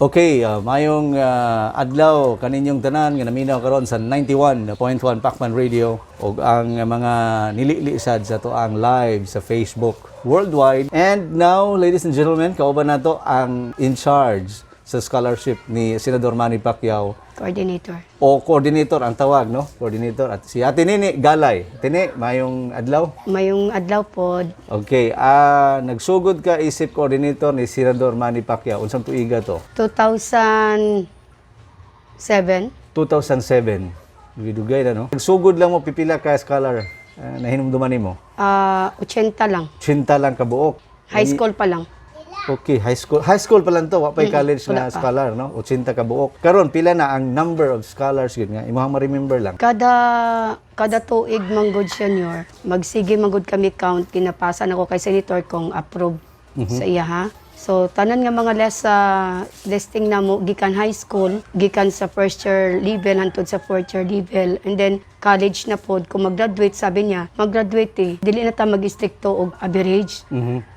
Okay, mayong adlaw kaninyong tanan nga naminaw karon sa 91.1 Pacman Radio ug ang mga nilili sad sa atoang live sa Facebook worldwide. And now, ladies and gentlemen, kauban nato ang in charge sa scholarship ni Senador Manny Pacquiao Coordinator. O coordinator ang tawag, no? Coordinator at si Ate Nini Galay. Ate Nini, mayong adlaw. Mayong adlaw pod. Okay, nagsugod ka isip coordinator ni Senador Manny Pacquiao. Unsang tuiga to? 2007. 2007. Dugay na, no? Nagsugod lang mo, pipila ka scholar nahinumduman nimo? 80 lang. 80 lang kabuok. High school pa lang. Okay, high school. High school pa lang to, wa pa'y college Wala na pa. scholar, no? 80 kabuok. Karon pila na ang number of scholars yun nga? Imong ma-remember lang. Kada tuig manggod, senior, magsige manggod kami count, ginapasa nako kay senator kung approve sa iya ha. So tanan nga mga less sa listing namo gikan high school, gikan sa first year level hantod sa fourth year level and then college na pod. Kung mag-graduate, sabi niya, mag-graduate eh, dili na ta mag-istrikto og average.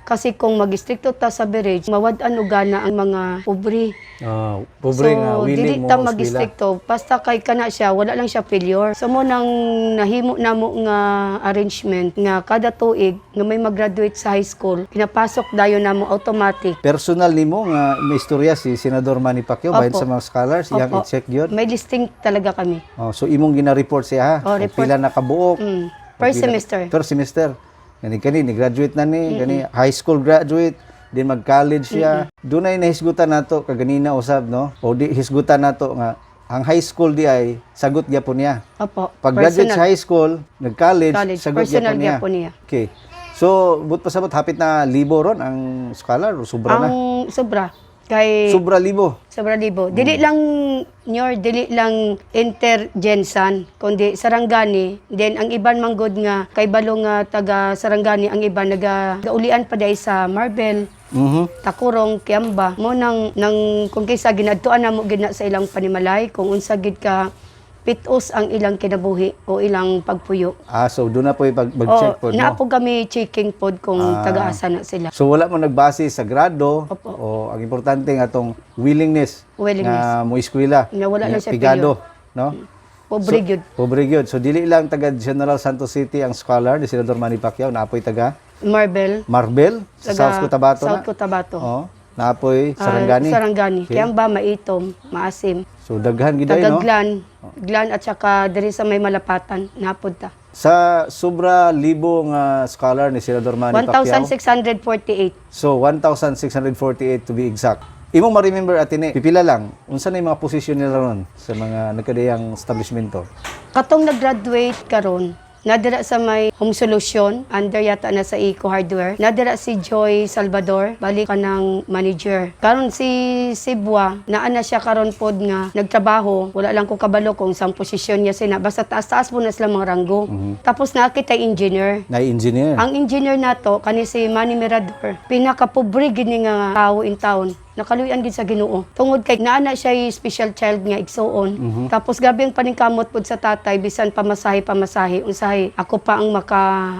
Kasi kung mag-istrikto ta sa average, mawad-an og gana ang mga pobre. Pobre So, nga dili willing mo ta eskwela. mag-istrikto. Basta kay kana siya, wala lang siya failure. So mo nang nahimo namo nga arrangement nga kada tuig nga may mag-graduate sa high school, pinapasok dayon namo automatic. Personal nimo nga may istorya si Senador Manny Pacquiao bahin Opo. sa mga scholars, iyang Opo. i-check yun. May listing talaga kami. Oh, so imong gina-report siya ha. Oh, Kung report. pila na kabuok. Per Pila- semester. Per semester. Gani kani ni graduate na ni, gani high school graduate, din mag-college siya. Dunay nahisgutan nato kaganina usab, no? O di hisgutan nato nga ang high school di ay sagot gyapon niya. Opo. Pag graduate Personal. sa high school, nag-college, College, sagot personal gyapon niya. gyapon niya. Okay. So, but pasabot hapit na libo ron ang scholar o sobra na? Ang sobra. Kay Sobra libo. Sobra libo. Dili lang nyor, dili lang inter-GenSan, kundi Sarangani. Then ang iban manggod nga kay balo nga taga Sarangani, ang iban naga gaulian pa dai sa Marbel, Tacurong, Kiamba. Mo nang kung kaysa ginadtuan namo gid na sa ilang panimalay kung unsa gid ka pitos ang ilang kinabuhi o ilang pagpuyo. Ah, so doon na po yung mag-check po, no? Naa po kami checking pod kung taga-asa na sila. So wala mo nagbase sa grado Opo. o ang importante nga atong willingness, Willingness. nga mo eskwela. Nga wala lang siya pigado, no? Pobre gyud. Pobre gyud. So dili lang taga General Santos City ang scholar ni Senador Manny Pacquiao, naapoy taga Marbel, Marbel sa taga South Cotabato South na. Cotabato. Oh, naapoy Ah, Sarangani. Sarangani. Okay. Kiamba, Maitom, Maasim. So daghan gid ay, Taga no? Glan, Glan at saka diri sa may Malapatan, napod ta. Sa sobra libo nga scholar ni Senador Manny Pacquiao. 1,648. So 1,648 to be exact. Imo ma-remember, atine, pipila lang unsa na yung mga posisyon nila ron sa mga nagkadayang establishmento? Katong nag-graduate karon, nadira sa may Home Solution, under yata na sa Eco Hardware. Nadira si Joy Salvador, balik ka ng manager. Karon si Sibwa, naa na siya karon pod nga nagtrabaho. Wala lang ko kabalo kung saan posisyon niya sina. Basta taas-taas po na sila mga ranggo. Tapos nakita engineer. Na engineer. Ang engineer nato kani si Manny Mirador, pinakapobre gid ni nga tao in town. Nakaluyan gid sa Ginoo. Tungod kay naa na siya special child nga igsuon. Tapos grabe ang paningkamot pud sa tatay bisan pamasahe pamasahe unsahay ako pa ang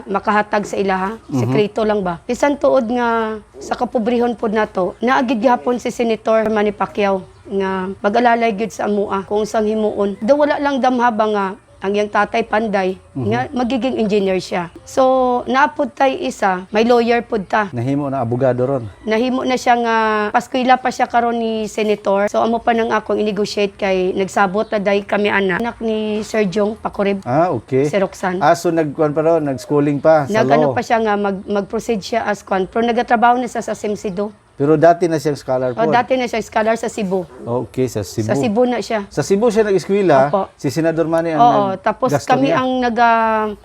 makahatag sa ilaha. Sekreto lang ba. Bisan tuod nga sa kapobrehon pud nato, naa gid gihapon si Senator Manny Pacquiao nga mag-alalay gyud sa amua kung unsang himuon. Do wala lang damha ba nga ang iyang tatay panday nga magiging engineer siya. So naapod tay isa, may lawyer pud ta. Nahimo na abogado ron. Nahimo na siya nga paskwela pa siya karon ni senator. So amo pa nang akong i-negotiate kay nagsabot na day kami ana. Anak ni Sir Jong Pacorib, Ah, okay. si Roxanne. Ah, so nagkuan pa ron, nag-schooling pa sa Nag-ano law. pa siya nga mag-proceed siya as kwan. Pero nagatrabaho na siya sa SMC2. Pero dati na siyang scholar po. O dati na siya scholar sa Cebu. Okay, sa Cebu. Sa Cebu na siya. Sa Cebu siya nag-eskwela. Opo. Si Senador Manny ang Oo, tapos nag-gasto kami niya. ang naga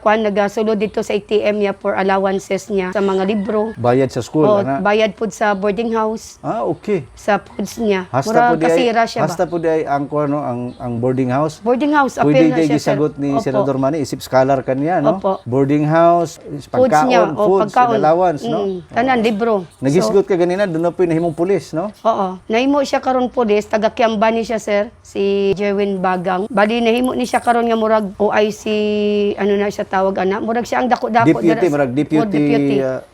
kuan nagasulod dito sa ATM niya for allowances niya sa mga libro. Bayad sa school, O, ana. bayad pud sa boarding house, sa foods niya. Hasta Mura po di ay, kasira siya ba? hasta po di ay ang kuan, no, ang boarding house. Boarding house, appeal Pwede na kay siya, sir. gisagot ni Opo. Senador Manny isip scholar kaniya, no? Opo. Boarding house, Foods pagkaon, niya, o, foods, pagkaon. allowance, no? Tanan, libro. So, Nagisgot ka ganina, doon na po yung nahimong pulis, no? Oo. Nahimo siya karon pulis, taga Kiamba ni siya, sir, si Jerwin Bagang. Bali nahimo ni siya karon nga murag OIC, ano na siya tawag ana. Murag siya ang dako-dako Deputy, dira murag oh, deputy,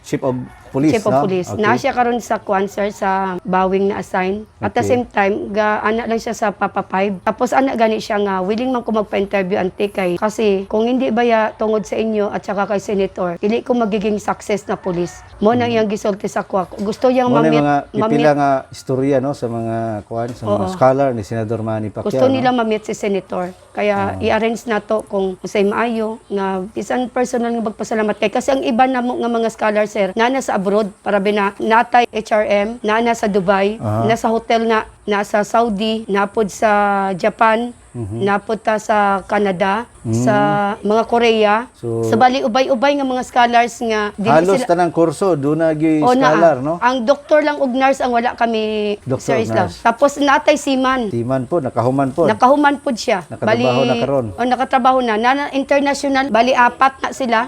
chief of Police, Chief of no? Police. Okay. Na siya karon sa kwan, sir, sa Bawing na assign. At the same time, ga ana lang siya sa Papa 5. Tapos ana gani siya nga willing man ko magpa-interview, ante, kay kasi kung hindi baya tungod sa inyo at saka kay Senator, dili ko magiging success na police. Mo nang iyang gisulti sa kuwa. Gusto niyang Mo na ma-meet, mga ma-meet pipila nga istorya, no, sa mga kuan, sa mga scholar ni Senador Manny Pacquiao. Gusto no? nila ma-meet si Senator. Kaya i-arrange na to kung usay maayo nga bisan personal nga magpasalamat kay kasi ang iba namo nga mga scholar, sir, na nasa abroad para bina natay HRM, na nasa Dubai, nasa hotel na nasa Saudi, napod sa Japan, napod ta sa Canada, sa mga Korea. So, Sa bali ubay-ubay nga mga scholars nga dili Halos sila tanang kurso doon na gyud O, naa. scholar, no? Ang doktor lang og nurse ang wala kami, Doktor Sir ug Islam. nurse. Tapos natay seaman. Timan po, nakahuman po. Nakahuman pod siya. Nakatrabaho na karon. O, nakatrabaho na. Na international, bali apat na sila.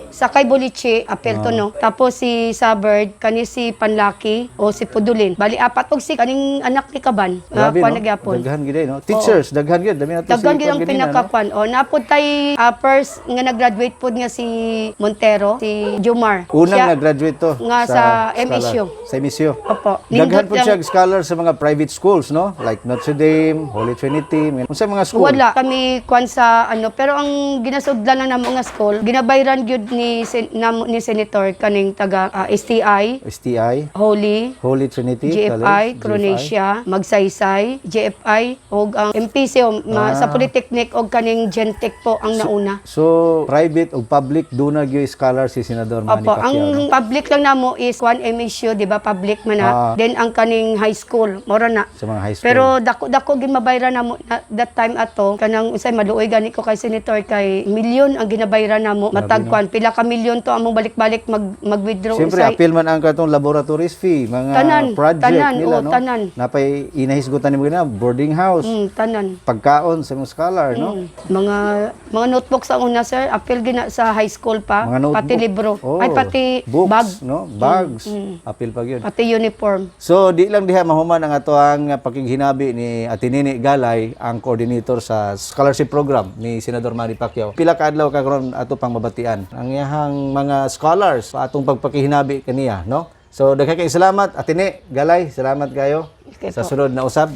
Sa kay Boliche, apel to, no. Tapos si Saberd, kani si Panlaki o si Pudulin. Bali apat og si kaning anak ni Kaban. Grabe, Kuan no? na gyapon. Daghan gid eh, no? Teachers, daghan gid. Dami na to Daghan si gid ang kuan ganina, no? pinakakuan. O napod tay first nga nag-graduate pod nga si Montero, si Jumar. Unang Siya- nag-graduate to nga sa MSU. scholar. Sa MSU. Opo. Daghan Nindot po siya scholar sa mga private schools, no? Like Notre Dame, Holy Trinity, unsa mga school? Wala kami kwan sa ano, pero ang ginasudlan lang namo nga school, ginabayran gyud ni namo ni Senator kaning taga STI, STI, Holy, Holy Trinity GFI, College, Croatia, Magsaysay, GFI ug ang MPC o, sa Polytechnic og kaning Gentech po ang nauna. So, private o public doon na gyud scholar si Senador Manny Opo, Pacquiao, ang no? public lang namo is 1 MSU, di ba? Public man na. Then ang kaning high school, mora na. Sa mga high school. Pero dako-dako gid mabayran namo na, that time ato kanang usay maluoy gani ko kay Senator kay milyon ang ginabayran namo matag kwan, pila ka milyon to among balik-balik mag-withdraw Siyempre, usay. appeal man ang katong laboratories fee, mga Tanan, project tanan, nila, oo, no? tanan. Napay inahisgutan nimo na boarding house, Tanan. pagkaon sa mga scholar, no? Mga notebooks ang una, sir, appeal gina sa high school pa, Mga notebook. pati libro. Oh, Ay, pati books, bag, Mm, no? Bags. Appeal pa gyud. pati uniform. So, di lang diha mahuman ang ato ang pakighinabi ni Ate Nini Galay, ang coordinator sa scholarship program ni Senador Manny Pacquiao. Pila ka adlaw karon ato pang mabatian ang iyahang mga scholars sa atong pagpakihinabi kaniya, no? So, daghan kay salamat, Ate Nini Galay, salamat kayo. Okay Sa po. sunod na usab.